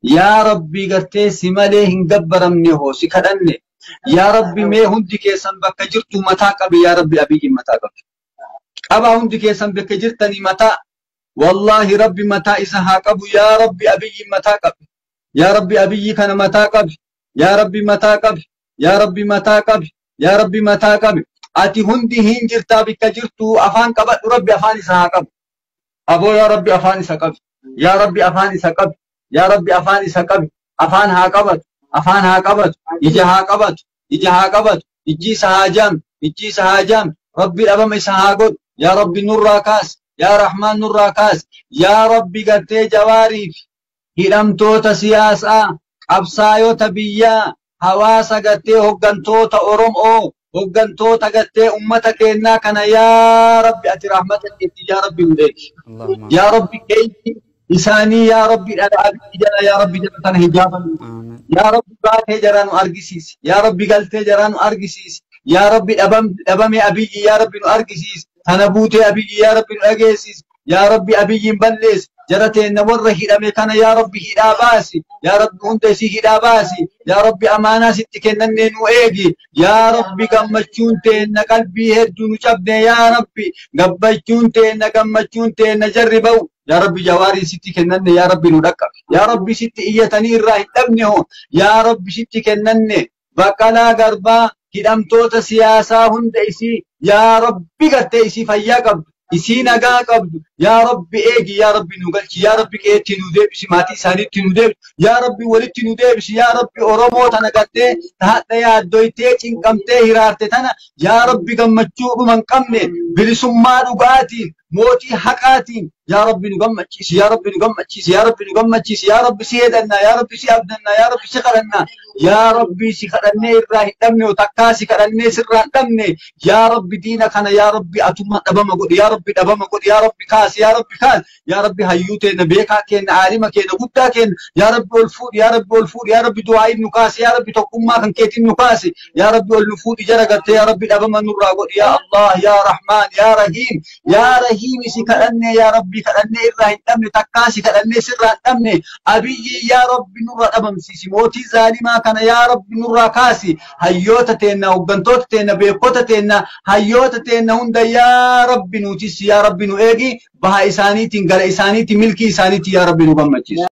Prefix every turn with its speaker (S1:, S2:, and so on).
S1: Yaa Rabbi gartee si malee hin gabbaramne hoo si kadhanne. Yaa Rabbi mee hundi keessan bakka jirtu mataa qabi yaa Rabbi Abiyyiin mataa qabi. Qabaa hundi keessan bakka jirtanii mataa. Wallaahi Rabbi mataa isa haa qabu yaa Rabbi Abiyyiin mataa qabi. Yaa Rabbi Abiyyi kana mataa qabi. Yaa Rabbi mataa qabi. Yaa Rabbi mataa qabi. Yaa Rabbi mataa qabi. Ati hundi hin jirtaa bakka jirtu afaan qabadhu Rabbi afaan isa haa qabu. Aboo yaa Rabbi afaan isa qabi. Yaa Rabbi afaan isa qabi. Yaa Rabbi afaan isa qabi. Afaan haa qabatu. Afaan haa qabatu. Ija haa qabatu. Ija haa qabatu. Ijji isa haa jaamtu. Ijji isa haa jaamtu. Rabbi dhabama isa haa godhu. Yaa Rabbi nurraa kaasi. Yaa Rahmaan nurraa kaasi. Yaa Rabbi gartee Jawaariif hidhamtoota siyaasaa, qabsaayota biyyaa, hawaasa gartee hoggantoota Oromoo, hoggantoota gartee ummata keenyaa kana yaa Rabbi ati rahmata keetti yaa Rabbi nu eegi.
S2: Allahumma.
S1: Yaa Rabbi keeyti isaanii yaa Rabbi dhala Abiyyi jala yaa Rabbi jala tana hijaaban.
S2: Amiin.
S1: Yaa Rabbi baatee jaraa nu argisiisi. Yaa Rabbi galtee jaraa nu argisiisi. Yaa Rabbi dhabame Abiyyi yaa Rabbi nu argisiisi. Tana buutee Abiyyi yaa Rabbi nu dhageessisi. Yaa Rabbi Abiyyiin balleessi. Jara teenna warra hidhame kana yaa Rabbi hidhaa baasi. Yaa Rabbi hunda isii hidhaa baasi. Yaa Rabbi amaanaa sitti kennannee nu eegi. Yaa Rabbi gammachuun teenna qalbii hedduu nu cabne yaa Rabbi. Gammachuun teenna gammachuun teenna jarri ba'u. Yaa Rabbi Jawaarii sitti kennanne yaa Rabbi nu dhaqqabe. Yaa Rabbi sitti iyyatanii irraa hin dhabne hoo. Yaa Rabbi sitti kennanne Baqqalaa Garbaa hidhamtoota siyaasaa hunda isii yaa Rabbi gartee isii fayyaa qabdu. Isii nagaa qabdu. Yaa Rabbi eegi yaa Rabbi nu galchi yaa Rabbi qe'eetti nu deebisi maatii isaaniitti nu deebisi yaa Rabbi walitti nu deebisi yaa Rabbi Oromoo tana gartee hadha yaaddoytee cinqamtee hiraarte tana yaa Rabbi gammachuu dhuma hin qabne bilisummaa dhugaatiin mootii haqaatiin yaa Rabbi nu gammachiisi yaa Rabbi nu gammachiisi yaa Rabbi nu gammachiisi yaa Rabbi si hedannaa yaa Rabbi si abdannaa yaa Rabbi si kadhannaa yaa Rabbi si kadhannee irraa hin dhabne takkaa si kadhannee sirraa hin dhabne yaa Rabbi diina kana yaa Rabbi atuma dhabama godhi yaa Rabbi dhabama godhi yaa Rabbi kaasi yaa Rabbi kaasi yaa Rabbi hayyuu teenna beekaa keenna aalima keenna guddaa keenna yaa Rabbi ol fuudhi yaa Rabbi ol fuudhi yaa Rabbi du'aa'iin nu kaasi yaa Rabbi tokkummaa kan keetiin nu kaasi yaa Rabbi ol nu fuudhi jara gartee yaa Rabbi dhabama nurraa godhi yaa Allah yaa Rahmaan yaa Rahiim yaa Rahiim si kadhanne yaa Rabbi kadhannee irraa hin dhabne takkaa si kadhannee sirraa hin dhabne Abiyyi yaa Rabbi nurraa dhabamsiisi mootii zaalimaa kana yaa Rabbi nurraa kaasi hayyoota teenna hoggantoota teenna beekota teenna hayyoota teenna hunda yaa Rabbi nutis yaa Rabbi nu eegi baha isaaniitiin gara isaaniitiin milkii isaaniitiin yaa Rabbi nu gammachiisi.